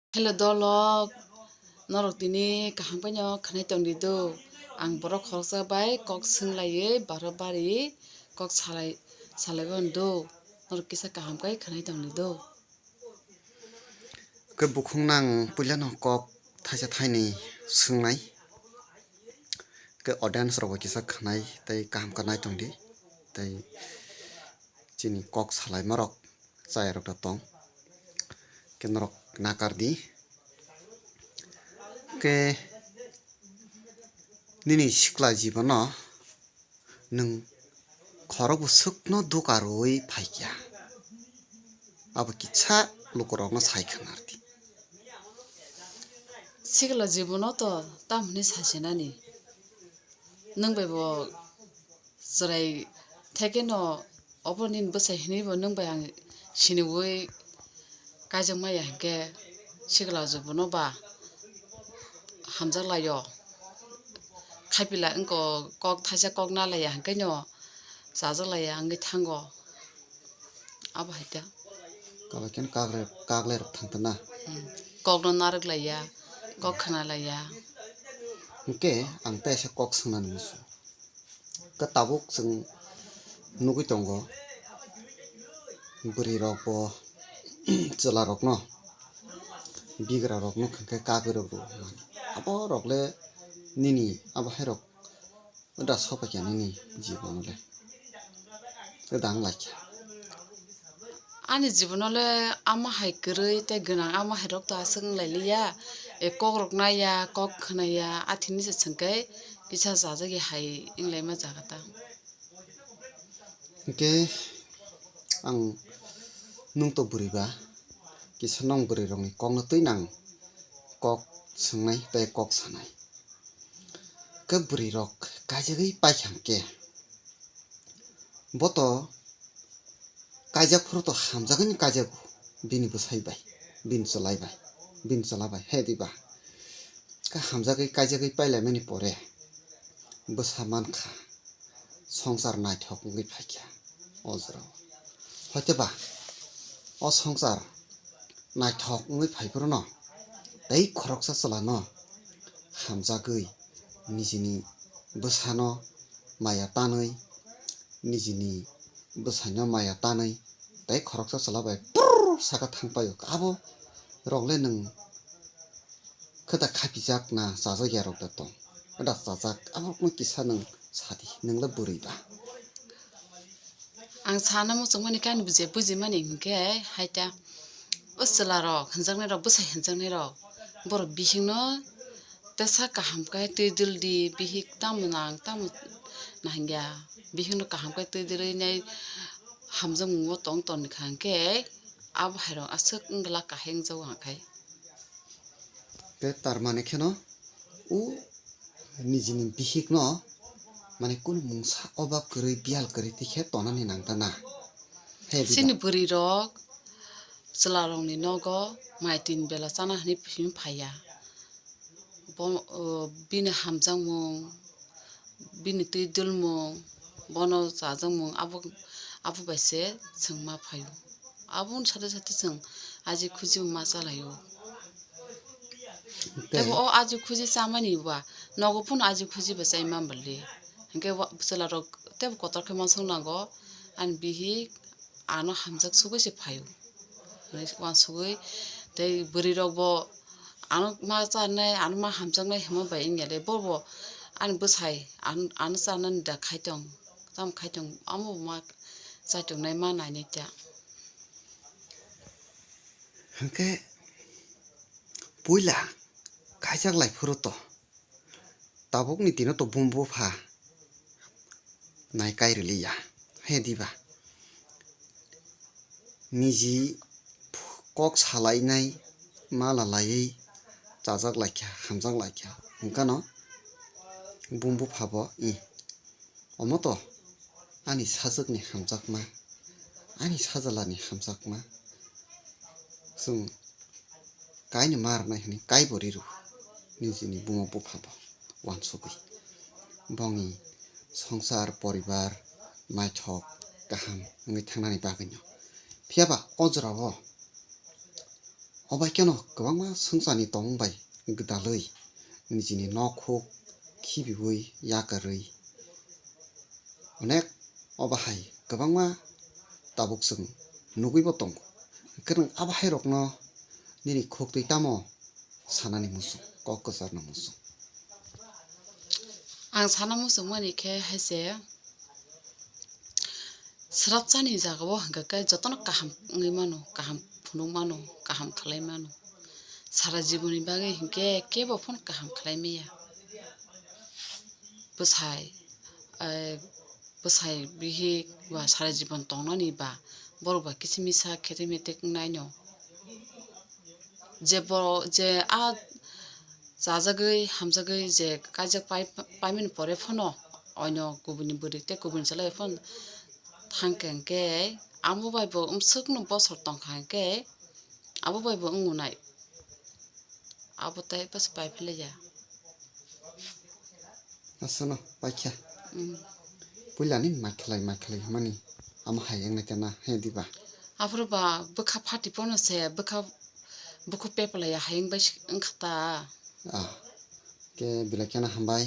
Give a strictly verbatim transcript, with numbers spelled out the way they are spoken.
Hello dolok, norok tini kaham khe no khwnai tong di do. Ang borok khoroksa bai kok swng laiwi baro bari kok salai, salai bo do. Norok kisa kaham khe khwnai tong di do. Khe bukhung nang puila no kok thaisa thainwi swngnai. Khe audience rok bo kisa khwnai tei kaham khe nai tong di. Tei chini kok salai ma rok chaya rok da tong. Khe norok nakar di. Khe nini sikla jibono nwng khorok bwswkno duka rwui phaikya. Abo kisa lukurokno sai khwnar di. Sikla jibono to tamoni sasinani. Nwng bai bo chwrai thekeno obo nini bwsai hinwi bo nwng bai ang siniwi kaijakma ya hinkhe sikla jibono ba hamjak laio. Khaipila wngkha kok thaisa kok na laiya hinkhe no chajak laiya wngwi thango. Abo hai ta. Kaba khen kagle, kagle rok thang tana. Hmm. Kok no narwk laiya, kok khna laiya. Hinkhe ang teisa kok swngnani musu. Khe tabuk chwng nugwi tongo, bwrwi rok bo chwla rokno, bigra rokno khe kagwi rok rw mani. Abo rok le nini abo hai rok da sopai kha nini jibono le. Da wng lai kha. Ani jibono le ama hai kwrwi tei gwnang ama hai rok to aswk wng lai liya. E kok rok naiya, kok khwnaya, athini se chwng khe kisa chajak ya hai wng lai ma jaga ta. Hinkhe ang nwng to bwrwi ba, kisa nong bwrwi rokni kok no twi nang kok swngnai tei kok sanai. Khe bwrwi rok kaijagwi paikha hinkhe bo to kaijak phuru to hamjagwini kaijago bini bwsai bai, bini chwlai bai, bini chwla bai, he diba? Khe hamjagwi kaijagwi pailaimani pore bwsa mankha, swngchar naithok wngwi phaikha o jorao. Hoiteba o swngchar naithok wngwi phai phuru no tei khoroksa chwla no hamjagwi nijini bwsano maya tanwi, nijini bwsaino maya tanwi tei khoroksa chwla bai purr saka thang paio. Abo rok le nwng khe da khapijak na chajak ya rok da tong. Da chajak abo rokno kisa nwng sadi, nwng le bwrwi ba. Ang sana muchungmani khe ani buji, bujimani hinkhe hai ta. O chwla rok hinjaknai rok, bwsai hinjaknai rok, borok bihikno tesa kaham khe twi dul di, bihik tamo nang tamo nahingya, bihikno kaham khe twi dulwi nai hamjakmung o tong tongkha hinkhe abo hai rok aswk wng glak kahai wng jago ang khai. Tei tar mani kheno o nijini bihikno mane kunu mungsa obab kwrwi biyal kwrwi tikhe tonani nang ta na. He diba? Chini bwrwi rok chwla rokni nogo mai tin bela chana hinwi phaiya. Bo, o, bini hamjakmung, bini twi dulmung, bono chajakmung abo, abo bai se chwng ma phaio. Aboni sate sate chwng aji khuji ma chalaio. Tei tebo o aji khuji chamani ba nogo phano aji khuji ba chai ma bali. Hinkhe wa-, chwla rok tebo kotor khe ma song nango ani bihik ano hamjak sugwi se phaio. Hwnwi uansugwi tei bwrwi rok bo ano ma chanai, ano ma hamjaknai hwnma bai wngya le, bo bo ani bwsai ano, ano chanani da khai tong, tamo khai tong, amo bo ma chai tongnai ma nainai ta. Hinkhe puila khaijak lai phuru to. Tabukni dino to bumbo pha nai kai rwliya. He diba? Niji kok salainai ma lalaiwi chajak laikha, hamjak laikha. Hwnkhe no bumbo pha bo, i, omo to ani sajwkni hamjakma, ani sajalani hamjakma. Chwng kaino ma rwnai hwnwi kaibo riru nijini buma bupha bo uansugwi. Bongni swngchar poribar naithok kaham wngwi thangnani bagwino. Phiyaba o jorao Obo hai kheno kwbangma swngcharni tongmung bai gwdalwi nijini nok huk khibiwi yakarwi onek obo hai kwbangma tabuk chwng nugwibo tongo. Hwnkhe nwng abo hai rokno nini khuk twi tamo sanani muchung, kok kwcharno muchung? Ang sana muchungmani khe hai se, swrapchani jagao hwnkhe khe jotono kaham wngwi mano, kaham phunuk mano, kaham khlai mano. Sara jibonni bagwi hwnkhe kebo phano kaham khlai maya. Bwsai, eh, bwsai bihik ba sara jibon tongnani ba borok ba kisa misa khetek metek wngnaino. Je bo, je a chajagwi, hamjagwi je kaijak pai, paimani pore phano oino kubuni bwrwi tei kubuni chwlai phano thangkha hwnkhe, abo bai bo umswkno bosor tongkha hwnkhe, abo bai bo wngo nai. Abo tei bwswk pai philaiya. Aswkno paikha. Mm. Puilani maikhlai, maikhlai hwnmani ama hai wngnaikha na, he diba? Aphuru ba bwkha phati pono se, bwkha bukhuk pepalaiya hai wngbai se wngkha ta. Ah, khe belai kheno hambai.